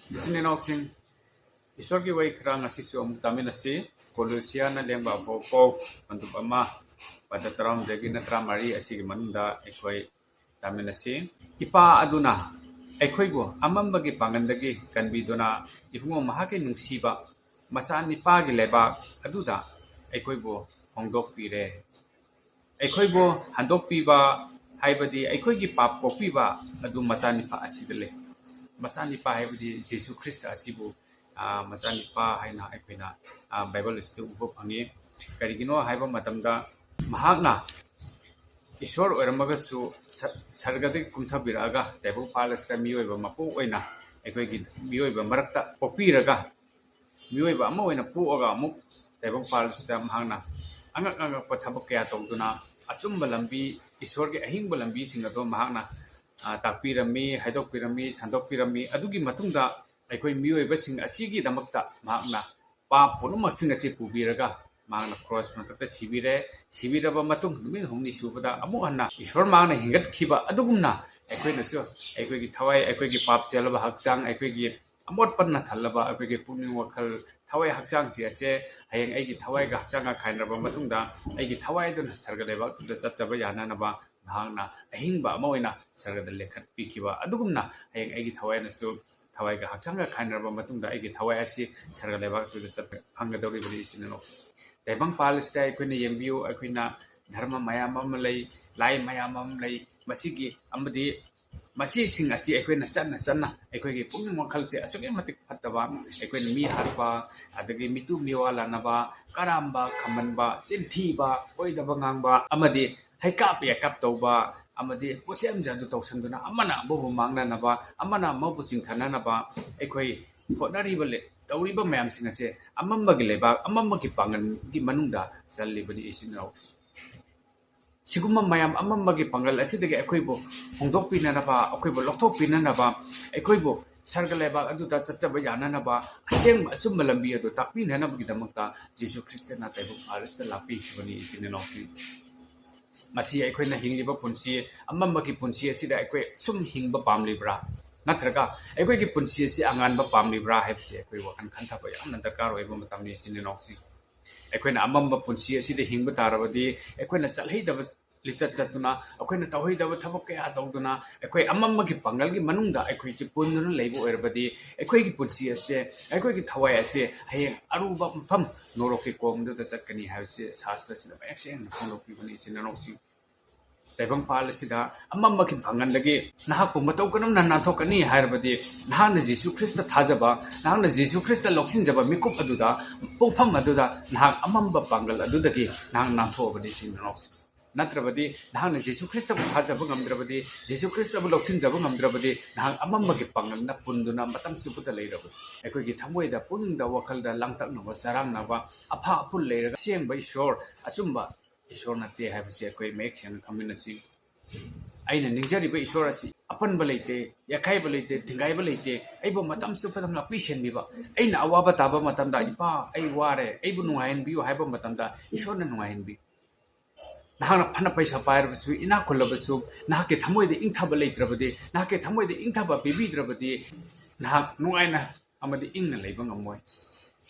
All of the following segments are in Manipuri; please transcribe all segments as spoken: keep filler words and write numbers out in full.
ꯏꯆꯤꯟ ꯏꯅꯥꯎꯁꯤꯡ, ꯏꯁꯣꯔꯒꯤ ꯋꯥꯍꯩ ꯈꯔ ꯉꯁꯤꯁꯨ ꯑꯃꯨꯛ ꯇꯥꯃꯤꯟꯅꯁꯤ꯫ ꯀꯣꯂꯣꯁꯤꯌꯥꯅ ꯂꯦꯡꯕ ꯑꯐꯥꯎ ꯄꯥꯎ, ꯄꯟꯗꯨꯞ ꯑꯃ, ꯄꯗ ꯇꯔꯥꯍꯨꯝꯗꯣꯏꯗꯒꯤꯅ ꯇꯔꯥꯃꯔꯤ ꯑꯁꯤꯒꯤ ꯃꯅꯨꯡꯗ ꯑꯩꯈꯣꯏ ꯇꯥꯃꯤꯟꯅꯁꯤ꯫ ꯏꯄꯥ ꯑꯗꯨꯅ ꯑꯩꯈꯣꯏꯕꯨ ꯑꯃꯝꯕꯒꯤ ꯄꯥꯡꯒꯜꯗꯒꯤ ꯀꯟꯕꯤꯗꯨꯅ ꯏꯕꯨꯡꯉꯣ ꯃꯍꯥꯛꯀꯤ ꯅꯨꯡꯁꯤꯕ ꯃꯆꯥꯅꯤꯄꯥꯒꯤ ꯂꯩꯕꯥꯛ ꯑꯗꯨꯗ ꯑꯩꯈꯣꯏꯕꯨ ꯍꯣꯡꯗꯣꯛꯄꯤꯔꯦ꯫ ꯑꯩꯈꯣꯏꯕꯨ ꯍꯟꯗꯣꯛꯄꯤꯕ ꯍꯥꯏꯕꯗꯤ ꯑꯩꯈꯣꯏꯒꯤ ꯄꯥꯞ ꯀꯣꯛꯄꯤꯕ ꯑꯗꯨ ꯃꯆꯥꯅꯤꯄꯥ ꯑꯁꯤꯗ ꯂꯩ꯫ ꯃꯆꯥꯅꯤꯄꯥ ꯍꯥꯏꯕꯗꯤ ꯖꯤꯁꯨ ꯈ꯭ꯔꯤꯁꯇ ꯑꯁꯤꯕꯨ, ꯑ, ꯃꯆꯥꯅꯤꯄꯥ ꯍꯥꯏꯅ ꯑꯩꯈꯣꯏꯅ, ꯑ, ꯕꯥꯏꯕꯜ ꯑꯁꯤꯗ ꯎꯕ ꯐꯪꯉꯤ꯫ ꯀꯔꯤꯒꯤꯅꯣ ꯍꯥꯏꯕ ꯃꯇꯝꯗ ꯃꯍꯥꯛꯅ ꯏꯁꯣꯔ ꯑꯣꯏꯔꯝꯃꯒꯁꯨ ꯁ-, ꯁꯔꯒꯗꯒꯤ ꯀꯨꯝꯊꯕꯤꯔꯛꯑꯒ ꯇꯥꯏꯕꯪ ꯄꯥꯜ ꯑꯁꯤꯗ ꯃꯤꯑꯣꯏꯕ ꯃꯄꯣꯛ ꯑꯣꯏꯅ ꯑꯩꯈꯣꯏꯒꯤ ꯃꯤꯑꯣꯏꯕ ꯃꯔꯛꯇ ꯄꯣꯛꯄꯤꯔꯒ ꯃꯤꯑꯣꯏꯕ ꯑꯃ ꯑꯣꯏꯅ ꯄꯣꯛꯑꯒ ꯑꯃꯨꯛ ꯇꯥꯏꯕꯪ ꯄꯥꯜ ꯑꯁꯤꯗ ꯃꯍꯥꯛꯅ ꯑꯉꯛ ꯑꯉꯛꯄ ꯊꯕꯛ ꯀꯌꯥ ꯇꯧꯗꯨꯅ ꯑꯆꯨꯝꯕ ꯂꯝꯕꯤ, ꯏꯁꯣꯔꯒꯤ ꯑꯍꯤꯡꯕ ꯂꯝꯕꯤꯁꯤꯡ ꯑꯗꯣ ꯃꯍꯥꯛꯅ, ꯑ, ꯇꯥꯛꯄꯤꯔꯝꯃꯤ, ꯍꯥꯏꯗꯣꯛꯄꯤꯔꯝꯃꯤ, ꯁꯟꯗꯣꯛꯄꯤꯔꯝꯃꯤ꯫ ꯑꯗꯨꯒꯤ ꯃꯇꯨꯡꯗ ꯑꯩꯈꯣꯏ ꯃꯤꯑꯣꯏꯕꯁꯤꯡ ꯑꯁꯤꯒꯤꯗꯃꯛꯇ ꯃꯍꯥꯛꯅ ꯄꯥꯞ ꯄꯨꯝꯅꯃꯛꯁꯤꯡ ꯑꯁꯤ ꯄꯨꯕꯤꯔꯒ ꯃꯍꯥꯛꯅ ꯀ꯭ꯔꯣꯁ ꯃꯊꯛꯇ ꯁꯤꯕꯤꯔꯦ꯫ ꯁꯤꯕꯤꯔꯕ ꯃꯇꯨꯡ ꯅꯨꯃꯤꯠ ꯍꯨꯝꯅꯤ ꯁꯨꯕꯗ ꯑꯃꯨꯛ ꯍꯟꯅ ꯏꯁꯣꯔ ꯃꯍꯥꯛꯅ ꯍꯤꯡꯒꯠꯈꯤꯕ ꯑꯗꯨꯒꯨꯝꯅ ꯑꯩꯈꯣꯏꯅꯁꯨ ꯑꯩꯈꯣꯏꯒꯤ ꯊꯋꯥꯏ, ꯑꯩꯈꯣꯏꯒꯤ ꯄꯥꯞ ꯆꯦꯜꯂꯕ ꯍꯛꯆꯥꯡ, ꯑꯩꯈꯣꯏꯒꯤ ꯑꯃꯣꯠꯄꯅ ꯊꯜꯂꯕ ꯑꯩꯈꯣꯏꯒꯤ ꯄꯨꯛꯅꯤꯡ, ꯋꯥꯈꯜ, ꯊꯋꯥꯏ ꯍꯛꯆꯥꯡꯁꯤ ꯑꯁꯦ ꯍꯌꯦꯡ ꯑꯩꯒꯤ ꯊꯋꯥꯏꯒ ꯍꯛꯆꯥꯡꯒ ꯈꯥꯏꯅꯔꯕ ꯃꯇꯨꯡꯗ ꯑꯩꯒꯤ ꯊꯋꯥꯏ ꯑꯗꯨꯅ ꯁꯔꯒ ꯂꯩꯕꯥꯛꯇꯨꯗ ꯆꯠꯆꯕ ꯌꯥꯅꯅꯕ ꯃꯍꯥꯛꯅ ꯑꯍꯤꯡꯕ ꯑꯃ ꯑꯣꯏꯅ ꯁꯔꯒꯗ ꯂꯦꯡꯈꯠꯄꯤꯈꯤꯕ ꯑꯗꯨꯒꯨꯝꯅ ꯍꯌꯦꯡ ꯑꯩꯒꯤ ꯊꯋꯥꯏꯅꯁꯨ ꯊꯋꯥꯏꯒ ꯍꯛꯆꯥꯡꯒ ꯈꯥꯏꯅꯔꯕ ꯃꯇꯨꯡꯗ ꯑꯩꯒꯤ ꯊꯋꯥꯏ ꯑꯁꯤ ꯁꯔꯒ ꯂꯩꯕꯥꯛꯇꯨꯗ ꯆꯠꯄ ꯐꯪꯒꯗꯧꯔꯤꯕꯅꯤ, ꯏꯆꯤꯟ ꯏꯅꯥꯎ꯫ ꯇꯥꯏꯕꯪ ꯄꯥꯜ ꯑꯁꯤꯗ ꯑꯩꯈꯣꯏꯅ ꯌꯦꯡꯕꯤꯌꯨ, ꯑꯩꯈꯣꯏꯅ ꯙꯔꯃ ꯃꯌꯥꯝ ꯑꯃ ꯂꯩ, ꯂꯥꯏ ꯃꯌꯥꯝ ꯑꯃ ꯂꯩ꯫ ꯃꯁꯤꯒꯤ ꯑꯃꯗꯤ ꯃꯁꯤꯁꯤꯡ ꯑꯁꯤ ꯑꯩꯈꯣꯏꯅ ꯆꯠꯅ ꯆꯠꯅ ꯑꯩꯈꯣꯏꯒꯤ ꯄꯨꯛꯅꯤꯡ ꯋꯥꯈꯜꯁꯦ ꯑꯁꯨꯛꯀꯤ ꯃꯇꯤꯛ ꯐꯠꯇꯕ, ꯑꯩꯈꯣꯏꯅ ꯃꯤ ꯍꯥꯠꯄ, ꯑꯗꯒꯤ ꯃꯤꯇꯨ ꯃꯤꯋꯥ ꯂꯥꯟꯅꯕ, ꯀꯔꯥꯝꯕ, ꯈꯝꯃꯟꯕ, ꯆꯤꯟꯊꯤꯕ, ꯑꯣꯏꯗꯕ ꯉꯥꯡꯕ, ꯑꯃꯗꯤ ꯍꯩꯀꯥꯞ ꯌꯩꯀꯥꯞ ꯇꯧꯕ, ꯑꯃꯗꯤ ꯄꯣꯠꯁꯦꯝ ꯖꯥꯗꯨ ꯇꯧꯁꯟꯗꯨꯅ ꯑꯃꯅ ꯑꯃꯕꯨ ꯃꯥꯡꯅꯅꯕ, ꯑꯃꯅ ꯑꯃꯕꯨ ꯆꯤꯡꯊꯅꯅꯕ ꯑꯩꯈꯣꯏ ꯍꯣꯠꯅꯔꯤꯕ ꯂꯩ-, ꯇꯧꯔꯤꯕ ꯃꯌꯥꯝꯁꯤꯡ ꯑꯁꯦ ꯑꯃꯝꯕꯒꯤ ꯂꯩꯕꯥꯛ, ꯑꯃꯝꯕꯒꯤ ꯄꯥꯡꯒꯜꯒꯤ ꯃꯅꯨꯡꯗ ꯆꯜꯂꯤꯕꯅꯤ, ꯏꯆꯤꯟ ꯏꯅꯥꯎꯁꯤꯡ꯫ ꯁꯤꯒꯨꯝꯕ ꯃꯌꯥꯝ ꯑꯃꯝꯕꯒꯤ ꯄꯥꯡꯒꯜ ꯑꯁꯤꯗꯒꯤ ꯑꯩꯈꯣꯏꯕꯨ ꯍꯣꯡꯗꯣꯛꯄꯤꯅꯅꯕ, ꯑꯩꯈꯣꯏꯕꯨ ꯂꯧꯊꯣꯛꯄꯤꯅꯅꯕ, ꯑꯩꯈꯣꯏꯕꯨ ꯁꯔꯒ ꯂꯩꯕꯥꯛ ꯑꯗꯨꯗ ꯆꯠꯆꯕ ꯌꯥꯅꯅꯕ, ꯑꯁꯦꯡꯕ ꯑꯆꯨꯝꯕ ꯂꯝꯕꯤ ꯑꯗꯨ ꯇꯥꯛꯄꯤꯅꯅꯕꯒꯤꯗꯃꯛꯇ ꯖꯤꯁꯨ ꯈ꯭ꯔꯤꯁꯇꯅ ꯇꯥꯏꯕꯪ ꯄꯥꯜ ꯑꯁꯤꯗ ꯂꯥꯛꯄꯤꯈꯤꯕꯅꯤ, ꯏꯆꯤꯟ ꯏꯅꯥꯎꯁꯤꯡ꯫ ꯉꯁꯤ ꯑꯩꯈꯣꯏꯅ ꯍꯤꯡꯂꯤꯕ ꯄꯨꯟꯁꯤ, ꯑꯃꯝꯕꯒꯤ ꯄꯨꯟꯁꯤ ꯑꯁꯤꯗ ꯑꯩꯈꯣꯏ ꯁꯨꯝ ꯍꯤꯡꯕ ꯄꯥꯝꯂꯤꯕ꯭ꯔꯥ? ꯅꯠꯇ꯭ꯔꯒ ꯑꯩꯈꯣꯏꯒꯤ ꯄꯨꯟꯁꯤ ꯑꯁꯤ ꯑꯉꯥꯟꯕ ꯄꯥꯝꯂꯤꯕ꯭ꯔꯥ ꯍꯥꯏꯕꯁꯤ ꯑꯩꯈꯣꯏ ꯋꯥꯈꯜ ꯈꯟꯊꯕ ꯌꯥꯝꯅ ꯗꯔꯀꯥꯔ ꯑꯣꯏꯕ ꯃꯇꯝꯅꯤ, ꯏꯆꯤꯟ ꯏꯅꯥꯎꯁꯤꯡ꯫ ꯑꯩꯈꯣꯏꯅ ꯑꯃꯝꯕ ꯄꯨꯟꯁꯤ ꯑꯁꯤꯗ ꯍꯤꯡꯕ ꯇꯥꯔꯕꯗꯤ, ꯑꯩꯈꯣꯏꯅ ꯆꯠꯍꯩꯗꯕ ꯂꯤꯆꯠ ꯆꯠꯇꯨꯅ, ꯑꯩꯈꯣꯏꯅ ꯇꯧꯍꯩꯗꯕ ꯊꯕꯛ ꯀꯌꯥ ꯇꯧꯗꯨꯅ, ꯑꯩꯈꯣꯏ ꯑꯃꯝꯕꯒꯤ ꯄꯥꯡꯒꯜꯒꯤ ꯃꯅꯨꯡꯗ ꯑꯩꯈꯣꯏꯁꯦ ꯄꯨꯟꯗꯨꯅ ꯂꯩꯕ ꯑꯣꯏꯔꯕꯗꯤ, ꯑꯩꯈꯣꯏꯒꯤ ꯄꯨꯟꯁꯤ ꯑꯁꯦ, ꯑꯩꯈꯣꯏꯒꯤ ꯊꯋꯥꯏ ꯑꯁꯦ ꯍꯌꯦꯡ ꯑꯔꯨꯕ ꯃꯐꯝ ꯅꯣꯔꯣꯛꯀꯤ ꯀꯣꯝꯗꯨꯗ ꯆꯠꯀꯅꯤ ꯍꯥꯏꯕꯁꯤ ꯁꯥꯁꯇ꯭ꯔꯁꯤꯅ ꯃꯌꯦꯛ ꯁꯦꯡꯅ ꯐꯣꯡꯗꯣꯛꯄꯤꯕꯅꯤ, ꯏꯆꯤꯟ ꯏꯅꯥꯎꯁꯤꯡ꯫ ꯇꯥꯏꯕꯪꯄꯥꯜ ꯑꯁꯤꯗ ꯑꯃꯝꯕꯒꯤ ꯄꯥꯡꯒꯜꯗꯒꯤ ꯅꯍꯥꯛꯄꯨ ꯃꯇꯧ ꯀꯔꯝꯅ ꯅꯥꯟꯊꯣꯛꯀꯅꯤ ꯍꯥꯏꯔꯕꯗꯤ, ꯅꯍꯥꯛꯅ ꯖꯤꯁꯨ ꯈ꯭ꯔꯤꯁꯇ ꯊꯥꯖꯕ, ꯅꯍꯥꯛꯅ ꯖꯤꯁꯨ ꯈ꯭ꯔꯤꯁꯇ ꯂꯧꯁꯤꯟꯖꯕ ꯃꯤꯀꯨꯞ ꯑꯗꯨꯗ, ꯄꯨꯡꯐꯝ ꯑꯗꯨꯗ ꯅꯍꯥꯛ ꯑꯃꯝꯕ ꯄꯥꯡꯒꯜ ꯑꯗꯨꯗꯒꯤ ꯅꯍꯥꯛ ꯅꯥꯟꯊꯣꯛꯑꯕꯅꯤ, ꯏꯆꯤꯟ ꯏꯅꯥꯎꯁꯤꯡ꯫ ꯅꯠꯇ꯭ꯔꯕꯗꯤ, ꯅꯍꯥꯛꯅ ꯖꯤꯁꯨ ꯈ꯭ꯔꯤꯁꯇꯕꯨ ꯊꯥꯖꯕ ꯉꯝꯗ꯭ꯔꯕꯗꯤ, ꯖꯤꯁꯨ ꯈ꯭ꯔꯤꯁꯇꯕꯨ ꯂꯧꯁꯤꯟꯖꯕ ꯉꯝꯗ꯭ꯔꯕꯗꯤ, ꯅꯍꯥꯛ ꯑꯃꯝꯕꯒꯤ ꯄꯥꯡꯒꯜꯅ ꯄꯨꯟꯗꯨꯅ ꯃꯇꯝ ꯆꯨꯞꯄꯗ ꯂꯩꯔꯕꯅꯤ꯫ ꯑꯩꯈꯣꯏꯒꯤ ꯊꯃꯣꯏꯗ, ꯄꯨꯛꯅꯤꯡꯗ, ꯋꯥꯈꯜꯗ ꯂꯥꯡꯇꯛꯅꯕ, ꯆꯔꯥꯡꯅꯕ, ꯑꯐ ꯑꯄꯨꯟ ꯂꯩꯔꯒ ꯑꯁꯦꯡꯕ ꯏꯁꯣꯔ, ꯑꯆꯨꯝꯕ ꯏꯁꯣꯔ ꯅꯠꯇꯦ ꯍꯥꯏꯕꯁꯤ ꯑꯩꯈꯣꯏ ꯃꯌꯦꯛ ꯁꯦꯡꯅ ꯈꯪꯃꯤꯟꯅꯁꯤ꯫ ꯑꯩꯅ ꯅꯤꯡꯖꯔꯤꯕ ꯏꯁꯣꯔ ꯑꯁꯤ ꯑꯄꯟꯕ ꯂꯩꯇꯦ, ꯌꯥꯈꯥꯏꯕ ꯂꯩꯇꯦ, ꯊꯤꯡꯒꯥꯏꯕ ꯂꯩꯇꯦ꯫ ꯑꯩꯕꯨ ꯃꯇꯝ ꯆꯨꯞꯄꯗ ꯉꯥꯛꯄꯤ ꯁꯦꯟꯕꯤꯕ, ꯑꯩꯅ ꯑꯋꯥꯕ ꯇꯥꯕ ꯃꯇꯝꯗ, "ꯏꯄꯥ, ꯑꯩ ꯋꯥꯔꯦ, ꯑꯩꯕꯨ ꯅꯨꯡꯉꯥꯏꯍꯟꯕꯤꯌꯨ" ꯍꯥꯏꯕ ꯃꯇꯝꯗ ꯏꯁꯣꯔꯅ ꯅꯨꯡꯉꯥꯏꯍꯟꯕꯤ꯫ ꯅꯍꯥꯛꯅ ꯐꯅ ꯄꯩꯁꯥ ꯄꯥꯏꯔꯕꯁꯨ, ꯏꯅꯥꯛ ꯈꯨꯜꯂꯕꯁꯨ, ꯅꯍꯥꯛꯀꯤ ꯊꯃꯣꯏꯗ ꯏꯪꯊꯕ ꯂꯩꯇ꯭ꯔꯕꯗꯤ, ꯅꯍꯥꯛꯀꯤ ꯊꯃꯣꯏꯗ ꯏꯪꯊꯕ ꯄꯤꯕꯤꯗ꯭ꯔꯕꯗꯤ, ꯅꯍꯥꯛ ꯅꯨꯡꯉꯥꯏꯅ ꯑꯃꯗꯤ ꯏꯪꯅ ꯂꯩꯕ ꯉꯝꯃꯣꯏ꯫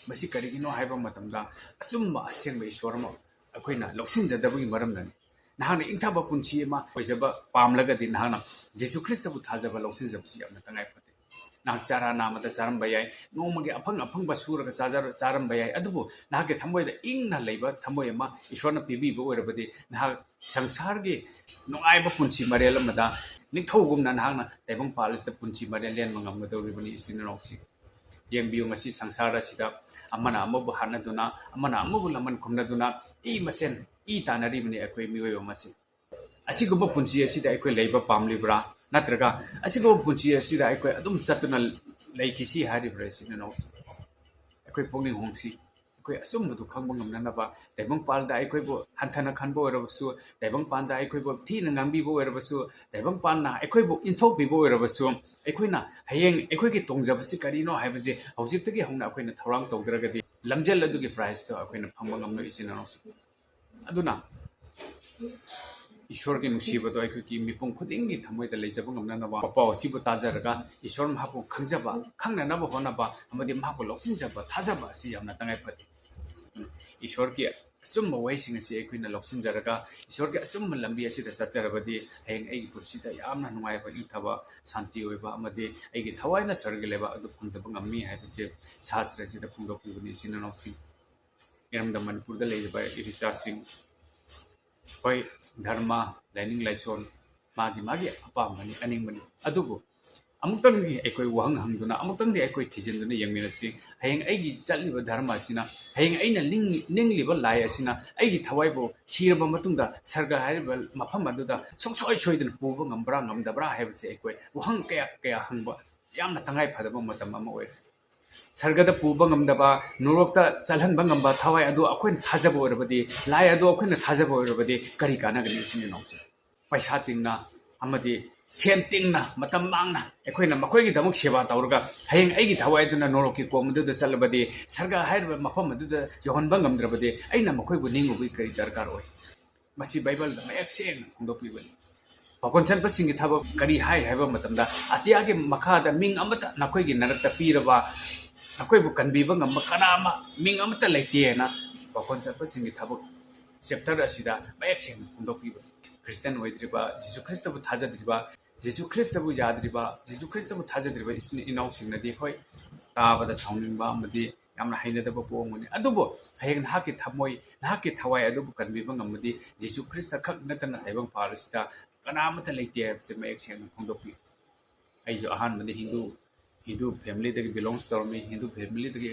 ꯃꯁꯤ ꯀꯔꯤꯒꯤꯅꯣ ꯍꯥꯏꯕ ꯃꯇꯝꯗ, ꯑꯆꯨꯝꯕ ꯑꯁꯦꯡꯕ ꯏꯁꯣꯔ ꯑꯃ ꯑꯩꯈꯣꯏꯅ ꯂꯧꯁꯤꯟꯖꯗꯕꯒꯤ ꯃꯔꯝꯅꯅꯤ꯫ ꯅꯍꯥꯛꯅ ꯏꯪꯊꯕ ꯄꯨꯟꯁꯤ ꯑꯃ ꯑꯣꯏꯖꯕ ꯄꯥꯝꯂꯒꯗꯤ, ꯅꯍꯥꯛꯅ ꯖꯤꯁꯨ ꯈ꯭ꯔꯤꯁꯇꯕꯨ ꯊꯥꯖꯕ ꯂꯧꯁꯤꯟꯖꯕꯁꯤ ꯌꯥꯝꯅ ꯇꯉꯥꯏ ꯐꯗꯦ꯫ ꯅꯍꯥꯛ ꯆꯔꯥ ꯅꯥꯝꯃꯗ ꯆꯥꯔꯝꯕ ꯌꯥꯏ, ꯅꯣꯡꯃꯒꯤ ꯑꯐꯪ ꯑꯐꯪꯕ ꯁꯨꯔꯒ ꯆꯥꯖꯔ-, ꯆꯥꯔꯝꯕ ꯌꯥꯏ, ꯑꯗꯨꯕꯨ ꯅꯍꯥꯛꯀꯤ ꯊꯃꯣꯏꯗ ꯏꯪꯅ ꯂꯩꯕ ꯊꯃꯣꯏ ꯑꯃ ꯏꯁꯣꯔꯅ ꯄꯤꯕꯤꯕ ꯑꯣꯏꯔꯕꯗꯤ, ꯅꯍꯥꯛ ꯁꯪꯁꯥꯔꯒꯤ ꯅꯨꯡꯉꯥꯏꯕ ꯄꯨꯟꯁꯤ ꯃꯔꯦꯜ ꯑꯃꯗ ꯅꯤꯡꯊꯧꯒꯨꯝꯅ ꯅꯍꯥꯛꯅ ꯇꯥꯏꯕꯪꯄꯥꯜ ꯑꯁꯤꯗ ꯄꯨꯟꯁꯤ ꯃꯔꯦꯜ ꯂꯦꯟꯕ ꯉꯝꯒꯗꯧꯔꯤꯕꯅꯤ, ꯏꯆꯤꯟ ꯏꯅꯥꯎꯁꯤꯡ꯫ ꯌꯦꯡꯕꯤꯌꯨ, ꯉꯁꯤ ꯁꯪꯁꯥꯔ ꯑꯁꯤꯗ ꯑꯃꯅ ꯑꯃꯕꯨ ꯍꯥꯠꯅꯗꯨꯅ, ꯑꯃꯅ ꯑꯃꯕꯨ ꯂꯃꯟ ꯈꯨꯝꯅꯗꯨꯅ, ꯏ ꯃꯁꯦꯟ ꯏ ꯇꯥꯟꯅꯔꯤꯕꯅꯤ ꯑꯩꯈꯣꯏ ꯃꯤꯑꯣꯏꯕ ꯃꯁꯦꯟ꯫ ꯑꯁꯤꯒꯨꯝꯕ ꯄꯨꯟꯁꯤ ꯑꯁꯤꯗ ꯑꯩꯈꯣꯏ ꯂꯩꯕ ꯄꯥꯝꯂꯤꯕ꯭ꯔꯥ? ꯅꯠꯇ꯭ꯔꯒ ꯑꯁꯤꯒꯨꯝꯕ ꯄꯨꯟꯁꯤ ꯑꯁꯤꯗ ꯑꯩꯈꯣꯏ ꯑꯗꯨꯝ ꯆꯠꯇꯨꯅ ꯂꯩꯈꯤꯁꯤ ꯍꯥꯏꯔꯤꯕ꯭ꯔꯥ, ꯏꯆꯤꯟ ꯏꯅꯥꯎꯁꯤꯡ? ꯑꯩꯈꯣꯏ ꯄꯨꯛꯅꯤꯡ ꯍꯣꯡꯁꯤ꯫ ꯑꯩꯈꯣꯏ ꯑꯆꯨꯝꯕꯗꯨ ꯈꯪꯕ ꯉꯝꯅꯅꯕ, ꯇꯥꯏꯕꯪꯄꯥꯟꯗ ꯑꯩꯈꯣꯏꯕꯨ ꯍꯟꯊꯅ ꯈꯟꯕ ꯑꯣꯏꯔꯕꯁꯨ, ꯇꯥꯏꯕꯪꯄꯥꯟꯗ ꯑꯩꯈꯣꯏꯕꯨ ꯊꯤꯅ ꯉꯥꯡꯕꯤꯕ ꯑꯣꯏꯔꯕꯁꯨ, ꯇꯥꯏꯕꯪꯄꯥꯟꯅ ꯑꯩꯈꯣꯏꯕꯨ ꯏꯟꯊꯣꯛꯄꯤꯕ ꯑꯣꯏꯔꯕꯁꯨ, ꯑꯩꯈꯣꯏꯅ ꯍꯌꯦꯡ ꯑꯩꯈꯣꯏꯒꯤ ꯇꯣꯡꯖꯕꯁꯤ ꯀꯔꯤꯅꯣ ꯍꯥꯏꯕꯁꯤ ꯍꯧꯖꯤꯛꯇꯒꯤ ꯍꯧꯅ ꯑꯩꯈꯣꯏꯅ ꯊꯧꯔꯥꯡ ꯇꯧꯗ꯭ꯔꯒꯗꯤ, ꯂꯝꯖꯦꯜ ꯑꯗꯨꯒꯤ prizeꯇꯣ ꯑꯩꯈꯣꯏꯅ ꯐꯪꯕ ꯉꯝꯂꯣꯏ, ꯏꯆꯤꯟ ꯏꯅꯥꯎꯁꯤꯡ꯫ ꯑꯗꯨꯅ ꯏꯁꯣꯔꯒꯤ ꯅꯨꯡꯁꯤꯕꯗꯣ ꯑꯩꯈꯣꯏꯒꯤ ꯃꯤꯄꯨꯝ ꯈꯨꯗꯤꯡꯒꯤ ꯊꯃꯣꯏꯗ ꯂꯩꯖꯕ ꯉꯝꯅꯅꯕ ꯄꯥꯎ ꯑꯁꯤꯕꯨ ꯇꯥꯖꯔꯒ ꯏꯁꯣꯔ ꯃꯍꯥꯛꯄꯨ ꯈꯪꯖꯕ, ꯈꯪꯅꯅꯕ ꯍꯣꯠꯅꯕ ꯑꯃꯗꯤ ꯃꯍꯥꯛꯄꯨ ꯂꯧꯁꯤꯟꯖꯕ, ꯊꯥꯖꯕ ꯑꯁꯤ ꯌꯥꯝꯅ ꯇꯉꯥꯏ ꯐꯗꯦ꯫ ꯏꯁꯣꯔꯒꯤ ꯑꯆꯨꯝꯕ ꯋꯥꯍꯩꯁꯤꯡ ꯑꯁꯤ ꯑꯩꯈꯣꯏꯅ ꯂꯧꯁꯤꯟꯖꯔꯒ ꯏꯁꯣꯔꯒꯤ ꯑꯆꯨꯝꯕ ꯂꯝꯕꯤ ꯑꯁꯤꯗ ꯆꯠꯆꯔꯕꯗꯤ ꯍꯌꯦꯡ ꯑꯩꯒꯤ ꯄꯨꯟꯁꯤꯗ ꯌꯥꯝꯅ ꯅꯨꯡꯉꯥꯏꯕ, ꯏꯪꯊꯕ, ꯁꯥꯟꯇꯤ ꯑꯣꯏꯕ ꯑꯃꯗꯤ ꯑꯩꯒꯤ ꯊꯋꯥꯏꯅ ꯁ꯭ꯋꯔꯒꯤ ꯂꯩꯕꯥꯛ ꯑꯗꯨ ꯐꯪꯖꯕ ꯉꯝꯃꯤ ꯍꯥꯏꯕꯁꯦ ꯁꯥꯁꯇ꯭ꯔ ꯑꯁꯤꯗ ꯐꯣꯡꯗꯣꯛꯄꯤꯕꯅꯤ꯫ ꯏꯆꯤꯟ ꯏꯅꯥꯎꯁꯤꯡ, ꯏꯔꯝꯗꯝ ꯃꯅꯤꯄꯨꯔꯗ ꯂꯩꯔꯤꯕ ꯏꯔꯤꯆꯥꯁꯤꯡ, ꯍꯣꯏ, ꯙꯔꯃ, ꯂꯥꯏꯅꯤꯡ ꯂꯥꯏꯁꯣꯟ ꯃꯥꯒꯤ ꯃꯥꯒꯤ ꯑꯄꯥꯝꯕꯅꯤ, ꯑꯅꯤꯡꯕꯅꯤ꯫ ꯑꯗꯨꯕꯨ ꯑꯃꯨꯛꯇꯪꯗꯤ ꯑꯩꯈꯣꯏ ꯋꯥꯍꯪ ꯍꯪꯗꯨꯅ, ꯑꯃꯨꯛꯇꯪꯗꯤ ꯑꯩꯈꯣꯏ ꯊꯤꯖꯤꯟꯗꯨꯅ ꯌꯦꯡꯃꯤꯟꯅꯁꯤ꯫ ꯍꯌꯦꯡ ꯑꯩꯒꯤ ꯆꯠꯂꯤꯕ ꯙꯔꯃ ꯑꯁꯤꯅ, ꯍꯌꯦꯡ ꯑꯩꯅ ꯅꯤꯡ-, ꯅꯤꯡꯂꯤꯕ ꯂꯥꯏ ꯑꯁꯤꯅ ꯑꯩꯒꯤ ꯊꯋꯥꯏꯕꯨ ꯁꯤꯔꯕ ꯃꯇꯨꯡꯗ ꯁꯔꯒ ꯍꯥꯏꯔꯤꯕ ꯃꯐꯝ ꯑꯗꯨꯗ ꯁꯨꯡꯁꯣꯏ ꯁꯣꯏꯗꯅ ꯄꯨꯕ ꯉꯝꯕ꯭ꯔꯥ ꯉꯝꯗꯕ꯭ꯔꯥ ꯍꯥꯏꯕꯁꯦ ꯑꯩꯈꯣꯏ ꯋꯥꯍꯪ ꯀꯌꯥ ꯀꯌꯥ ꯍꯪꯕ ꯌꯥꯝꯅ ꯇꯉꯥꯏ ꯐꯗꯕ ꯃꯇꯝ ꯑꯃ ꯑꯣꯏꯔꯦ꯫ ꯁꯔꯒꯗ ꯄꯨꯕ ꯉꯝꯗꯕ, ꯅꯣꯔꯣꯛꯇ ꯆꯠꯍꯟꯕ ꯉꯝꯕ ꯊꯋꯥꯏ ꯑꯗꯨ ꯑꯩꯈꯣꯏꯅ ꯊꯥꯖꯕ ꯑꯣꯏꯔꯕꯗꯤ, ꯂꯥꯏ ꯑꯗꯨ ꯑꯩꯈꯣꯏꯅ ꯊꯥꯖꯕ ꯑꯣꯏꯔꯕꯗꯤ ꯀꯔꯤ ꯀꯥꯟꯅꯒꯅꯤ? ꯏꯆꯤꯟ ꯏꯅꯥꯎꯁꯦ, ꯄꯩꯁꯥ ꯇꯤꯡꯅ ꯑꯃꯗꯤ ꯁꯦꯟ ꯇꯤꯡꯅ, ꯃꯇꯝ ꯃꯥꯡꯅ ꯑꯩꯈꯣꯏꯅ ꯃꯈꯣꯏꯒꯤꯗꯃꯛ ꯁꯦꯕꯥ ꯇꯧꯔꯒ ꯍꯌꯦꯡ ꯑꯩꯒꯤ ꯊꯋꯥꯏ ꯑꯗꯨꯅ ꯅꯣꯔꯣꯛꯀꯤ ꯀꯣꯝ ꯑꯗꯨꯗ ꯆꯠꯂꯕꯗꯤ, ꯁꯔꯒ ꯍꯥꯏꯔꯤꯕ ꯃꯐꯝ ꯑꯗꯨꯗ ꯌꯧꯍꯟꯕ ꯉꯝꯗ꯭ꯔꯕꯗꯤ ꯑꯩꯅ ꯃꯈꯣꯏꯕꯨ ꯅꯤꯡꯉꯨꯕꯒꯤ ꯀꯔꯤ ꯗꯔꯀꯥꯔ ꯑꯣꯏ? ꯃꯁꯤ ꯕꯥꯏꯕꯜꯗ ꯃꯌꯦꯛ ꯁꯦꯡꯅ ꯐꯣꯡꯗꯣꯛꯄꯤꯕꯅꯤ꯫ ꯄꯥꯈꯣꯟ ꯆꯠꯄꯁꯤꯡꯒꯤ ꯊꯕꯛ ꯀꯔꯤ ꯍꯥꯏ ꯍꯥꯏꯕ ꯃꯇꯝꯗ, ꯑꯇꯤꯌꯥꯒꯤ ꯃꯈꯥꯗ ꯃꯤꯡ ꯑꯃꯠꯇ ꯅꯈꯣꯏꯒꯤ ꯅꯔꯛꯇ ꯄꯤꯔꯕ, ꯅꯈꯣꯏꯕꯨ ꯀꯟꯕꯤꯕ ꯉꯝꯕ ꯀꯅꯥ ꯑꯃ, ꯃꯤꯡ ꯑꯃꯠꯇ ꯂꯩꯇꯦ ꯍꯥꯏꯅ ꯄꯥꯈꯣꯟ ꯆꯠꯄꯁꯤꯡꯒꯤ ꯊꯕꯛ ꯆꯦꯞꯇꯔ ꯑꯁꯤꯗ ꯃꯌꯦꯛ ꯁꯦꯡꯅ ꯐꯣꯡꯗꯣꯛꯄꯤꯕꯅꯤ꯫ ꯈ꯭ꯔꯤꯁꯇꯤꯌꯥꯟ ꯑꯣꯏꯗ꯭ꯔꯤꯕ, ꯖꯤꯁꯨ ꯈ꯭ꯔꯤꯁꯇꯕꯨ ꯊꯥꯖꯗ꯭ꯔꯤꯕ, ꯖꯤꯁꯨ ꯈ꯭ꯔꯤꯁꯇꯕꯨ ꯌꯥꯗ꯭ꯔꯤꯕ, ꯖꯤꯁꯨ ꯈ꯭ꯔꯤꯁꯇꯕꯨ ꯊꯥꯖꯗ꯭ꯔꯤꯕ ꯏꯆꯤꯟ ꯏꯅꯥꯎꯁꯤꯡꯅꯗꯤ ꯍꯣꯏ, ꯇꯥꯕꯗ ꯁꯥꯎꯅꯤꯡꯕ ꯑꯃꯗꯤ ꯌꯥꯝꯅ ꯍꯩꯅꯗꯕ ꯄꯣꯛꯂꯝꯒꯅꯤ꯫ ꯑꯗꯨꯕꯨ ꯍꯌꯦꯡ ꯅꯍꯥꯛꯀꯤ ꯊꯃꯣꯏ, ꯅꯍꯥꯛꯀꯤ ꯊꯋꯥꯏ ꯑꯗꯨꯕꯨ ꯀꯟꯕꯤꯕ ꯉꯝꯕꯗꯤ ꯖꯤꯁꯨ ꯈ꯭ꯔꯤꯁꯇ ꯈꯛ ꯅꯠꯇꯅ ꯇꯥꯏꯕꯪ ꯄꯥꯜ ꯑꯁꯤꯗ ꯀꯅꯥ ꯑꯃꯠꯇ ꯂꯩꯇꯦ ꯍꯥꯏꯕꯁꯦ ꯃꯌꯦꯛ ꯁꯦꯡꯅ ꯐꯣꯡꯗꯣꯛꯄꯤ꯫ ꯑꯩꯁꯨ ꯑꯍꯥꯟꯕꯗ ꯍꯤꯟꯗꯨ, ꯍꯤꯟꯗꯨ ꯐꯦꯃꯤꯂꯤꯗꯒꯤ ꯕꯤꯂꯣꯡꯁ ꯇꯧꯔꯝꯃꯤ, ꯍꯤꯟꯗꯨ ꯐꯦꯃꯤꯂꯤꯗꯒꯤ,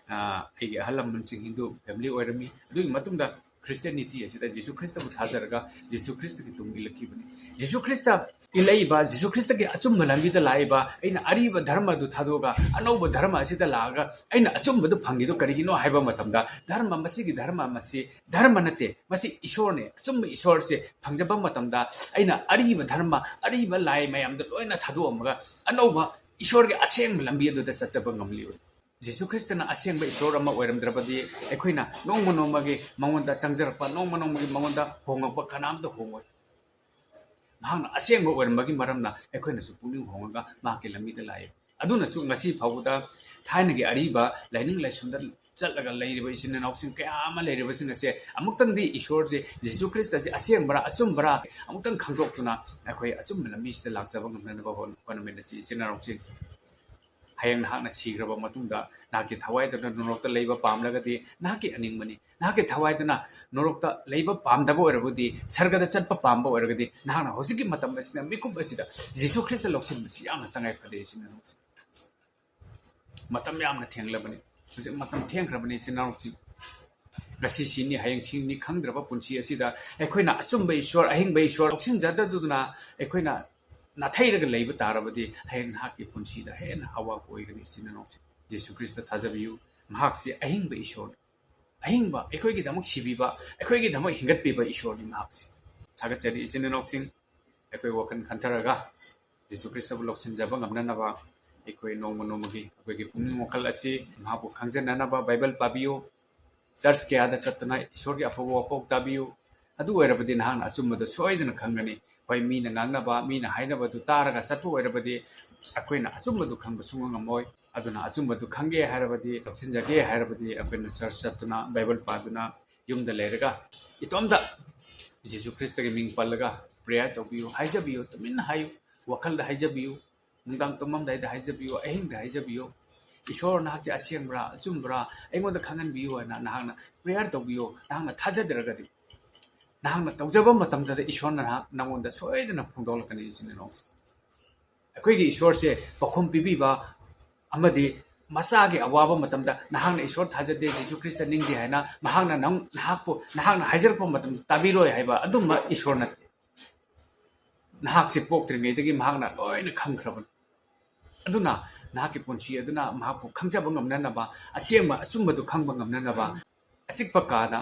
ꯑ, ꯑꯩꯒꯤ ꯑꯍꯜ ꯂꯃꯟꯁꯤꯡ ꯍꯤꯟꯗꯨ ꯐꯦꯃꯤꯂꯤ ꯑꯣꯏꯔꯝꯃꯤ꯫ ꯑꯗꯨꯒꯤ ꯃꯇꯨꯡꯗ ꯈ꯭ꯔꯤꯁꯇꯤꯌꯥꯅꯤꯇꯤ ꯑꯁꯤꯗ ꯖꯤꯁꯨ ꯈ꯭ꯔꯤꯁꯇꯕꯨ ꯊꯥꯖꯔꯒ ꯖꯤꯁꯨ ꯈ꯭ꯔꯤꯁꯇꯒꯤ ꯇꯨꯡ ꯏꯜꯂꯛꯈꯤꯕꯅꯤ꯫ ꯖꯤꯁꯨ ꯈ꯭ꯔꯤꯁꯇ ꯏꯜꯂꯛꯏꯕ, ꯖꯤꯁꯨ ꯈ꯭ꯔꯤꯁꯇꯒꯤ ꯑꯆꯨꯝꯕ ꯂꯝꯕꯤꯗ ꯂꯥꯛꯏꯕ, ꯑꯩꯅ ꯑꯔꯤꯕ ꯙꯔꯃ ꯑꯗꯨ ꯊꯥꯗꯣꯛꯑꯒ ꯑꯅꯧꯕ ꯙꯔꯃ ꯑꯁꯤꯗ ꯂꯥꯛꯑꯒ ꯑꯩꯅ ꯑꯆꯨꯝꯕꯗꯨ ꯐꯪꯉꯤꯗꯨ ꯀꯔꯤꯒꯤꯅꯣ ꯍꯥꯏꯕ ꯃꯇꯝꯗ, ꯙꯔꯃ, ꯃꯁꯤꯒꯤ ꯙꯔꯃ, ꯃꯁꯤ ꯙꯔꯃ ꯅꯠꯇꯦ, ꯃꯁꯤ ꯏꯁꯣꯔꯅꯦ꯫ ꯑꯆꯨꯝꯕ ꯏꯁꯣꯔꯁꯦ ꯐꯪꯖꯕ ꯃꯇꯝꯗ ꯑꯩꯅ ꯑꯔꯤꯕ ꯙꯔꯃ, ꯑꯔꯤꯕ ꯂꯥꯏ ꯃꯌꯥꯝꯗꯣ ꯂꯣꯏꯅ ꯊꯥꯗꯣꯛꯑꯝꯃꯒ ꯑꯅꯧꯕ ꯏꯁꯣꯔꯒꯤ ꯑꯁꯦꯡꯕ ꯂꯝꯕꯤ ꯑꯗꯨꯗ ꯆꯠꯆꯕ ꯉꯝꯂꯤꯕꯅꯤ꯫ ꯖꯤꯁꯨ ꯈ꯭ꯔꯤꯁꯇꯅ ꯑꯁꯦꯡꯕ ꯏꯁꯣꯔ ꯑꯃ ꯑꯣꯏꯔꯝꯗ꯭ꯔꯕꯗꯤ ꯑꯩꯈꯣꯏꯅ ꯅꯣꯡꯃ ꯅꯣꯡꯃꯒꯤ ꯃꯉꯣꯟꯗ ꯆꯪꯖꯔꯛꯄ, ꯅꯣꯡꯃ ꯅꯣꯡꯃꯒꯤ ꯃꯉꯣꯟꯗ ꯍꯣꯡꯉꯛꯄ ꯀꯅꯥꯝꯇ ꯍꯣꯡꯉꯣꯏ꯫ ꯃꯍꯥꯛꯅ ꯑꯁꯦꯡꯕ ꯑꯣꯏꯔꯝꯕꯒꯤ ꯃꯔꯝꯅ ꯑꯩꯈꯣꯏꯅꯁꯨ ꯄꯨꯛꯅꯤꯡ ꯍꯣꯡꯉꯒ ꯃꯍꯥꯛꯀꯤ ꯂꯝꯕꯤꯗ ꯂꯥꯛꯏ꯫ ꯑꯗꯨꯅꯁꯨ ꯉꯁꯤ ꯐꯥꯎꯕꯗ ꯊꯥꯏꯅꯒꯤ ꯑꯔꯤꯕ ꯂꯥꯏꯅꯤꯡ ꯂꯥꯏꯁꯣꯟꯗ ꯆꯠꯂꯒ ꯂꯩꯔꯤꯕ ꯏꯆꯤꯟ ꯏꯅꯥꯎꯁꯤꯡ ꯀꯌꯥ ꯑꯃ ꯂꯩꯔꯤꯕꯁꯤꯡ ꯑꯁꯦ ꯑꯃꯨꯛꯇꯪꯗꯤ ꯏꯁꯣꯔꯁꯦ, ꯖꯤꯁꯨ ꯈ꯭ꯔꯤꯁꯇꯁꯦ ꯑꯁꯦꯡꯕꯔꯥ ꯑꯆꯨꯝꯕꯔꯥ ꯑꯃꯨꯛꯇꯪ ꯈꯪꯗꯣꯛꯇꯨꯅ ꯑꯩꯈꯣꯏ ꯑꯆꯨꯝꯕ ꯂꯝꯕꯤꯁꯤꯗ ꯂꯥꯛꯆꯕ ꯉꯝꯅꯅꯕ ꯍꯣꯠ-, ꯍꯣꯠꯅꯃꯤꯟꯅꯁꯤ ꯏꯆꯤꯟ ꯏꯅꯥꯎꯁꯤꯡ꯫ ꯍꯌꯦꯡ ꯅꯍꯥꯛꯅ ꯁꯤꯈ꯭ꯔꯕ ꯃꯇꯨꯡꯗ ꯅꯍꯥꯛꯀꯤ ꯊꯋꯥꯏꯗꯨꯅ ꯅꯣꯔꯣꯛꯇ ꯂꯩꯕ ꯄꯥꯝꯂꯒꯗꯤ ꯅꯍꯥꯛꯀꯤ ꯑꯅꯤꯡꯕꯅꯤ꯫ ꯅꯍꯥꯛꯀꯤ ꯊꯋꯥꯏꯗꯨꯅ ꯅꯣꯔꯣꯛꯇ ꯂꯩꯕ ꯄꯥꯝꯗꯕ ꯑꯣꯏꯔꯕꯗꯤ, ꯁꯔꯒꯗ ꯆꯠꯄ ꯄꯥꯝꯕ ꯑꯣꯏꯔꯒꯗꯤ, ꯅꯍꯥꯛꯅ ꯍꯧꯖꯤꯛꯀꯤ ꯃꯇꯝ ꯑꯁꯤꯗ, ꯃꯤꯀꯨꯞ ꯑꯁꯤꯗ ꯖꯤꯁꯨ ꯈ꯭ꯔꯤꯁꯇ ꯂꯧꯁꯤꯟꯕꯁꯤ ꯌꯥꯝꯅ ꯇꯉꯥꯏ ꯐꯗꯦ꯫ ꯏꯆꯤꯟ ꯏꯅꯥꯎꯁꯤꯡ, ꯃꯇꯝ ꯌꯥꯝꯅ ꯊꯦꯡꯂꯕꯅꯤ꯫ ꯍꯧꯖꯤꯛ ꯃꯇꯝ ꯊꯦꯡꯈ꯭ꯔꯕꯅꯤ, ꯏꯆꯤꯟ ꯏꯅꯥꯎꯁꯤꯡ꯫ ꯉꯁꯤ ꯁꯤꯅꯤ, ꯍꯌꯦꯡ ꯁꯤꯅꯤ ꯈꯪꯗ꯭ꯔꯕ ꯄꯨꯟꯁꯤ ꯑꯁꯤꯗ ꯑꯩꯈꯣꯏꯅ ꯑꯆꯨꯝꯕ ꯏꯁꯣꯔ, ꯑꯍꯤꯡꯕ ꯏꯁꯣꯔ ꯂꯧꯁꯤꯟꯖꯗꯗꯨꯅ ꯑꯩꯈꯣꯏꯅ ꯅꯥꯊꯩꯔꯒ ꯂꯩꯕ ꯇꯥꯔꯕꯗꯤ, ꯍꯌꯦꯡ ꯅꯍꯥꯛꯀꯤ ꯄꯨꯟꯁꯤꯗ ꯍꯦꯟꯅ ꯑꯋꯥꯕ ꯑꯣꯏꯒꯅꯤ꯫ ꯏꯆꯤꯟ ꯏꯅꯥꯎꯁꯤꯡ, ꯌꯦꯁꯨ ꯈ꯭ꯔꯤꯁꯇ ꯊꯥꯖꯕꯤꯌꯨ꯫ ꯃꯍꯥꯛꯁꯤ ꯑꯍꯤꯡꯕ ꯏꯁꯣꯔꯅꯤ꯫ ꯑꯍꯤꯡꯕ, ꯑꯩꯈꯣꯏꯒꯤꯗꯃꯛ ꯁꯤꯕꯤꯕ, ꯑꯩꯈꯣꯏꯒꯤꯗꯃꯛ ꯍꯤꯡꯒꯠꯄꯤꯕ ꯏꯁꯣꯔꯅꯤ ꯃꯍꯥꯛꯁꯤ꯫ ꯊꯥꯒꯠꯆꯔꯤ ꯏꯆꯤꯟ ꯏꯅꯥꯎꯁꯤꯡ꯫ ꯑꯩꯈꯣꯏ ꯋꯥꯈꯜ ꯈꯟꯊꯔꯒ ꯌꯦꯁꯨ ꯈ꯭ꯔꯤꯁꯇꯕꯨ ꯂꯧꯁꯤꯟꯖꯕ ꯉꯝꯅꯅꯕ ꯑꯩꯈꯣꯏ ꯅꯣꯡꯃ ꯅꯣꯡꯃꯒꯤ ꯑꯩꯈꯣꯏꯒꯤ ꯄꯨꯛꯅꯤꯡ ꯋꯥꯈꯜ ꯑꯁꯤ ꯃꯍꯥꯛꯄꯨ ꯈꯪꯖꯅꯅꯕ ꯕꯥꯏꯕꯜ ꯄꯥꯕꯤꯌꯨ꯫ ꯆꯔꯆ ꯀꯌꯥꯗ ꯆꯠꯇꯨꯅ ꯏꯁꯣꯔꯒꯤ ꯑꯐꯕ ꯋꯥꯐꯥꯎ ꯇꯥꯕꯤꯌꯨ꯫ ꯑꯗꯨ ꯑꯣꯏꯔꯕꯗꯤ ꯅꯍꯥꯛꯅ ꯑꯆꯨꯝꯕꯗꯨ ꯁꯣꯏꯗꯅ ꯈꯪꯒꯅꯤ꯫ ꯍꯣꯏ, ꯃꯤꯅ ꯉꯥꯡꯅꯕ, ꯃꯤꯅ ꯍꯥꯏꯅꯕꯗꯨ ꯇꯥꯔꯒ ꯆꯠꯄ ꯑꯣꯏꯔꯕꯗꯤ ꯑꯩꯈꯣꯏꯅ ꯑꯆꯨꯝꯕꯗꯨ ꯈꯪꯕ ꯁꯨꯡꯉꯝ ꯉꯝꯃꯣꯏ꯫ ꯑꯗꯨꯅ ꯑꯆꯨꯝꯕꯗꯨ ꯈꯪꯒꯦ ꯍꯥꯏꯔꯕꯗꯤ, ꯂꯧꯁꯤꯟꯖꯒꯦ ꯍꯥꯏꯔꯕꯗꯤ ꯑꯩꯈꯣꯏꯅ ꯆꯔꯆ ꯆꯠꯇꯨꯅ, ꯕꯥꯏꯕꯜ ꯄꯥꯗꯨꯅ, ꯌꯨꯝꯗ ꯂꯩꯔꯒ ꯏꯇꯣꯝꯇ ꯖꯤꯁꯨ ꯈ꯭ꯔꯤꯁꯇꯒꯤ ꯃꯤꯡ ꯄꯜꯂꯒ ꯄ꯭ꯔꯦꯌꯔ ꯇꯧꯕꯤꯌꯨ, ꯍꯥꯏꯖꯕꯤꯌꯨ, ꯇꯨꯃꯤꯟꯅ ꯍꯥꯏꯌꯨ, ꯋꯥꯈꯜꯗ ꯍꯥꯏꯖꯕꯤꯌꯨ, ꯅꯨꯡꯗꯥꯡ ꯇꯨꯝꯃꯝꯗꯥꯏꯗ ꯍꯥꯏꯖꯕꯤꯌꯨ, ꯑꯍꯤꯡꯗ ꯍꯥꯏꯖꯕꯤꯌꯨ꯫ "ꯏꯁꯣꯔ, ꯅꯍꯥꯛꯁꯦ ꯑꯁꯦꯡꯕ꯭ꯔꯥ, ꯑꯆꯨꯝꯕ꯭ꯔꯥ? ꯑꯩꯉꯣꯟꯗ ꯈꯪꯍꯟꯕꯤꯌꯨ" ꯍꯥꯏꯅ ꯅꯍꯥꯛꯅ ꯄ꯭ꯔꯦꯌꯔ ꯇꯧꯕꯤꯌꯨ꯫ ꯅꯍꯥꯛꯅ ꯊꯥꯖꯗ꯭ꯔꯒꯗꯤ, ꯅꯍꯥꯛꯅ ꯇꯧꯖꯕ ꯃꯇꯝꯗꯗ ꯏꯁꯣꯔꯅ ꯅꯍꯥꯛ, ꯅꯉꯣꯟꯗ ꯁꯣꯏꯗꯅ ꯐꯣꯡꯗꯣꯛꯂꯛꯀꯅꯤ, ꯏꯆꯤꯟ ꯏꯅꯥꯎꯁꯤꯡ꯫ ꯑꯩꯈꯣꯏꯒꯤ ꯏꯁꯣꯔꯁꯦ ꯄꯥꯎꯈꯨꯝ ꯄꯤꯕꯤꯕ ꯑꯃꯗꯤ ꯃꯆꯥꯒꯤ ꯑꯋꯥꯕ ꯃꯇꯝꯗ ꯅꯍꯥꯛꯅ ꯏꯁꯣꯔ ꯊꯥꯖꯗꯦ, ꯖꯤꯁꯨ ꯈ꯭ꯔꯤꯁꯇ ꯅꯤꯡꯗꯦ ꯍꯥꯏꯅ ꯃꯍꯥꯛꯅ ꯅꯪ, ꯅꯍꯥꯛꯄꯨ, ꯅꯍꯥꯛꯅ ꯍꯥꯏꯖꯔꯛꯄ ꯃꯇꯝꯗ ꯇꯥꯕꯤꯔꯣꯏ ꯍꯥꯏꯕ ꯑꯗꯨꯝꯕ ꯏꯁꯣꯔ ꯅꯠꯇꯦ꯫ ꯅꯍꯥꯛꯁꯦ ꯄꯣꯛꯇ꯭ꯔꯤꯉꯩꯗꯒꯤ ꯃꯍꯥꯛꯅ ꯂꯣꯏꯅ ꯈꯪꯈ꯭ꯔꯕꯅꯤ꯫ ꯑꯗꯨꯅ ꯅꯍꯥꯛꯀꯤ ꯄꯨꯟꯁꯤ ꯑꯗꯨꯅ ꯃꯍꯥꯛꯄꯨ ꯈꯪꯖꯕ ꯉꯝꯅꯅꯕ, ꯑꯁꯦꯡꯕ ꯑꯆꯨꯝꯕꯗꯨ ꯈꯪꯕ ꯉꯝꯅꯅꯕ, ꯑꯆꯤꯛꯄ ꯀꯥꯗ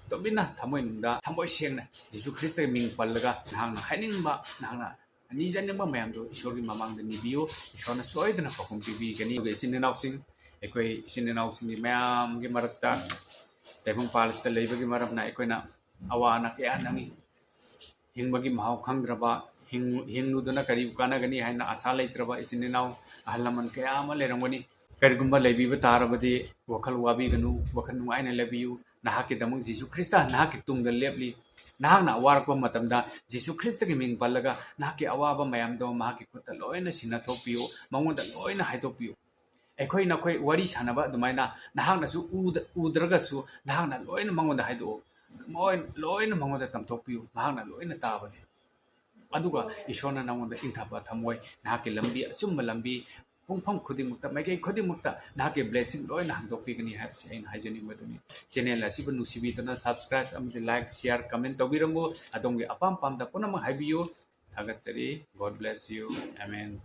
ꯇꯨꯃꯤꯟꯅ ꯊꯃꯣꯏꯅꯨꯡꯗ ꯊꯃꯣꯏ ꯁꯦꯡꯅ ꯖꯤꯁꯨ ꯈ꯭ꯔꯤꯁꯇꯒꯤ ꯃꯤꯡ ꯄꯜꯂꯒ ꯅꯍꯥꯛꯅ ꯍꯥꯏꯅꯤꯡꯕ, ꯅꯍꯥꯛꯅ ꯅꯤꯖꯅꯤꯡꯕ ꯃꯌꯥꯝꯗꯨ ꯏꯁꯣꯔꯒꯤ ꯃꯃꯥꯡꯗ ꯅꯤꯕꯤꯌꯨ꯫ ꯏꯁꯣꯔꯅ ꯁꯣꯏꯗꯅ ꯄꯥꯎꯈꯨꯝ ꯄꯤꯕꯤꯒꯅꯤ꯫ ꯑꯗꯨꯒ ꯏꯆꯤꯟ ꯏꯅꯥꯎꯁꯤꯡ, ꯑꯩꯈꯣꯏ ꯏꯆꯤꯟ ꯏꯅꯥꯎꯁꯤꯡꯒꯤ ꯃꯌꯥꯝꯒꯤ ꯃꯔꯛꯇ ꯇꯥꯏꯕꯪ ꯄꯥꯜ ꯑꯁꯤꯗ ꯂꯩꯕꯒꯤ ꯃꯔꯝꯅ ꯑꯩꯈꯣꯏꯅ ꯑꯋꯥ ꯑꯅꯥ ꯀꯌꯥ ꯅꯪꯉꯤ꯫ ꯍꯤꯡꯕꯒꯤ ꯃꯍꯥꯎ ꯈꯪꯗ꯭ꯔꯕ, ꯍꯤꯡ-, ꯍꯤꯡꯂꯨꯗꯨꯅ ꯀꯔꯤꯕꯨ ꯀꯥꯟꯅꯒꯅꯤ ꯍꯥꯏꯅ ꯑꯥꯁꯥ ꯂꯩꯇ꯭ꯔꯕ ꯏꯆꯤꯟ ꯏꯅꯥꯎ ꯑꯍꯜ ꯂꯃꯟ ꯀꯌꯥ ꯑꯃ ꯂꯩꯔꯝꯒꯅꯤ꯫ ꯀꯔꯤꯒꯨꯝꯕ ꯂꯩꯕꯤꯕ ꯇꯥꯔꯕꯗꯤ ꯋꯥꯈꯜ ꯋꯥꯕꯤꯒꯅꯨ, ꯋꯥꯈꯜ ꯅꯨꯡꯉꯥꯏꯅ ꯂꯩꯕꯤꯌꯨ꯫ ꯅꯍꯥꯛꯀꯤꯗꯃꯛ ꯖꯤꯁꯨ ꯈ꯭ꯔꯤꯁꯇ ꯅꯍꯥꯛꯀꯤ ꯇꯨꯡꯗ ꯂꯦꯞꯂꯤ꯫ ꯅꯍꯥꯛꯅ ꯋꯥꯔꯛꯄ ꯃꯇꯝꯗ ꯖꯤꯁꯨ ꯈ꯭ꯔꯤꯁꯇꯒꯤ ꯃꯤꯡ ꯄꯜꯂꯒ ꯅꯍꯥꯛꯀꯤ ꯑꯋꯥꯕ ꯃꯌꯥꯝꯗꯣ ꯃꯍꯥꯛꯀꯤ ꯈꯨꯠꯇ ꯂꯣꯏꯅ ꯁꯤꯟꯅꯊꯣꯛꯄꯤꯌꯨ, ꯃꯉꯣꯟꯗ ꯂꯣꯏꯅ ꯍꯥꯏꯗꯣꯛꯄꯤꯌꯨ꯫ ꯑꯩꯈꯣꯏ ꯅꯈꯣꯏ ꯋꯥꯔꯤ ꯁꯥꯟꯅꯕ ꯑꯗꯨꯃꯥꯏꯅ ꯅꯍꯥꯛꯅꯁꯨ ꯎꯗ-, ꯎꯗ꯭ꯔꯒꯁꯨ ꯅꯍꯥꯛꯅ ꯂꯣꯏꯅ ꯃꯉꯣꯟꯗ ꯍꯥꯏꯗꯣꯛꯑꯣ꯫ ꯃꯣꯏ ꯂꯣꯏꯅ ꯃꯉꯣꯟꯗ ꯇꯝꯊꯣꯛꯄꯤꯌꯨ, ꯃꯍꯥꯛꯅ ꯂꯣꯏꯅ ꯇꯥꯕꯅꯤ꯫ ꯑꯗꯨꯒ ꯏꯁꯣꯔꯅ ꯅꯉꯣꯟꯗ ꯏꯪꯊꯕ ꯊꯝꯃꯣꯏ, ꯅꯍꯥꯛꯀꯤ ꯂꯝꯕꯤ, ꯑꯆꯨꯝꯕ ꯂꯝꯕꯤ, ꯄꯨꯡꯐꯝ ꯈꯨꯗꯤꯡꯃꯛꯇ, ꯃꯥꯏꯀꯩ ꯈꯨꯗꯤꯡꯃꯛꯇ ꯅꯍꯥꯛꯀꯤ blessing ꯂꯣꯏꯅ ꯍꯥꯡꯗꯣꯛꯄꯤꯒꯅꯤ ꯍꯥꯏꯕꯁꯤ ꯑꯩꯅ ꯍꯥꯏꯖꯅꯤꯡꯕꯗꯨꯅꯤ꯫ Channel ꯑꯁꯤꯕꯨ ꯅꯨꯡꯁꯤꯕꯤꯗꯨꯅ subscribe ꯑꯃꯗꯤ like, share, comment ꯇꯧꯕꯤꯔꯝꯃꯨ꯫ ꯑꯗꯣꯝꯒꯤ ꯑꯄꯥꯝ ꯄꯥꯝꯗ ꯄꯨꯝꯅꯃꯛ ꯍꯥꯏꯕꯤꯌꯨ꯫ ꯊꯥꯒꯠꯆꯔꯤ꯫ God bless you. Amen.